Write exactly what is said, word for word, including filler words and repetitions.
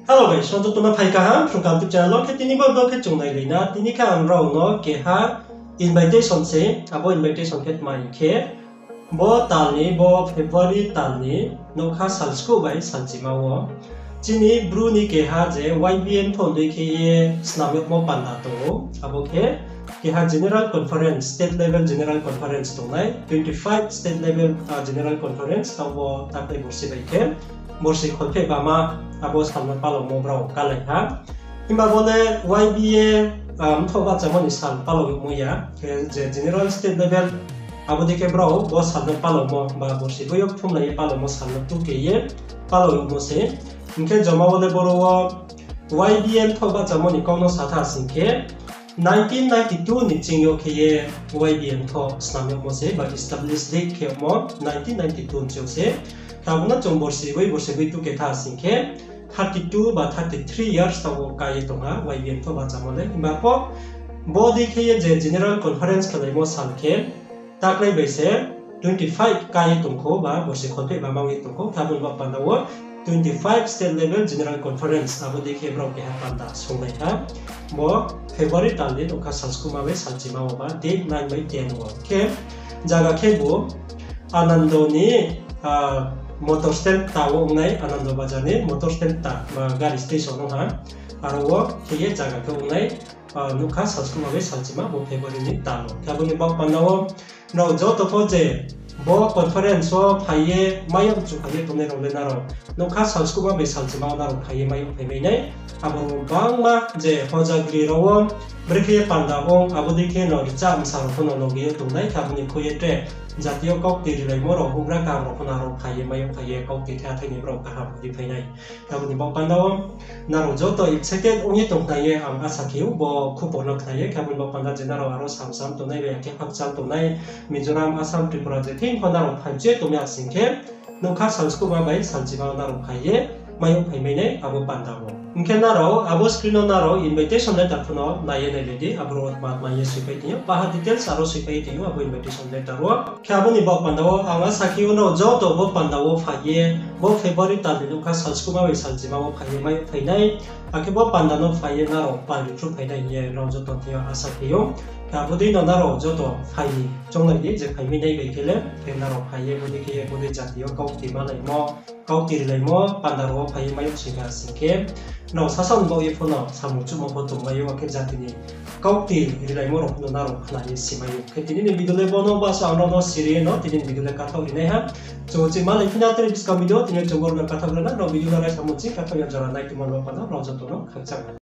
Hello guys, song joto no phai kaham Phrung Kaham YouTube channel wo. Khe tini bo vlog khe chung nailai na, tini khe ang rao no keha invitation se, abo invitation khe tma hing khe, bo tal ni, bo February tal ni nougkha salskuh bai salchima wo chini Bru ni keha je Y B A mthoh dei khe ye snam yagmo panda tong ou, abo khe keha General Conference, state level General Conference tongnai, twenty five state level General Conference, taoh bo taklai borsi bai khe borsi kholpheh bama abo sal no palaomo brao kálai ha. Himba bo le Y B A mthoh bahchamo ni sal palao yagmo ya, khe je General State level, abo dei khe brao bo sal no palaomo ba borsi boi yo kthumlai ye palaomo sal no tuke ye palao yagmo se. Hing khe joma wo le boro wo Y B A mthoh bahchamo ni kau no sa tha sing khe, nineteen ninety-two ni ching yo khe ye Y B A mthoh snam yagmo se ba establish dei khe yagmo nineteen ninety-two ni ching yo se. Khe abo no chung borsi boi borsi boi tuke tha sing khe, thirty-two ba thirty-three years taoh wo ká ye tong ha Y B A mthoh bahchamo le. Himba pho bo dei khe ye je General Conference khelaimo sal khe taklai bai se twenty five ká ye tong khou ba borsi kholpheh bama ong ye tong khou. Khe abo ni baoh panda wo twenty five state level General Conference abo dei khe brao keha panda songlai ha. Bo February tal ni nougkha salskuhma bai salchima wo ba date nine bai ten wo khe zaga khe bo Anando ni motor stand kta wo ongnai, Anando Bazar ni motor stand kta ba gari station ong ha. Aro wo khe ye zaga khe ongnai nougkha salskuhma bai salchima bo February ni tal wo. Khe abo ni baoh panda wo nrao joto pho je bo conference wo phai ye mai yag chu phai ye tongnai rao le nrao nougkha salskuhma bai salchima wo nrao phai ye mai yag phai mai nai. Abo rao bangma je hojagri rao wo brekhe ye panda ong, abo dei khe no rcha msa rao pho no loge yo tongnai, khe abo ni khui ye tre jati yo kaukti rilaimo rao, houhgra kaham rao pho no aro phai ye mai yag phai ye kaukti the athai ni brao kaham ri phai nai. Khe abo ni baoh panda wo nrao joto excited ong ye tong khna ye ang asa khe ou, bo khupor no khna ye. Khe abo ni baoh panda je nrao aro samsam tongnai bai akhe khakchang tongnai, Mizoram, Assam, Tripura je thing pho nrao phai che tong ya sing khe, nougkha salskuhma bai salchima wo nrao phai ye mai yag phai mai nai abo panda wo. Hing khe nrao abo screen no nrao invitation letter pho no nai ye nailai di, aboro tma tma ye soipai tong ou, baha details aro soipai tong ou abo invitation letter wo. Khe abo ni baoh panda wo ang asa khe ou nrao joto bo panda wo phai ye, bo February tal ni nougkha salskuhma bai salchima wo phai ye mai yag phai nai, akhe bo panda no phai ye nrao pal ri phruh phai nai hing ye nrao joto thing yo asa khe ou. Khe abo dei no nrao joto phai ni chounglai di, je phai mai nai bai khe le, khe nrao phai ye bo dei khe ye bo dei jati yo kaukti malaimo, kaukti rilaimo panda rao wo phai ye mai yag sing kha sing khe, nrao sasaoh ni baoh ye pho no samung chuhmo pho tongmai ou, akhe jati ni kaukti rilaimo rao pho no nrao khna ye simai ou. Khe tini ni video le bo no, baso ang nrao no siri ye no tini ni video le kathaoh ri nai ha. Chung uchih malai phi na tre buskang video, tini chung boro no kathaoh ri na, nrao video no raisa mo ching kathaoh ya jora nai tongmo no panda nrao joto no khakchang ha.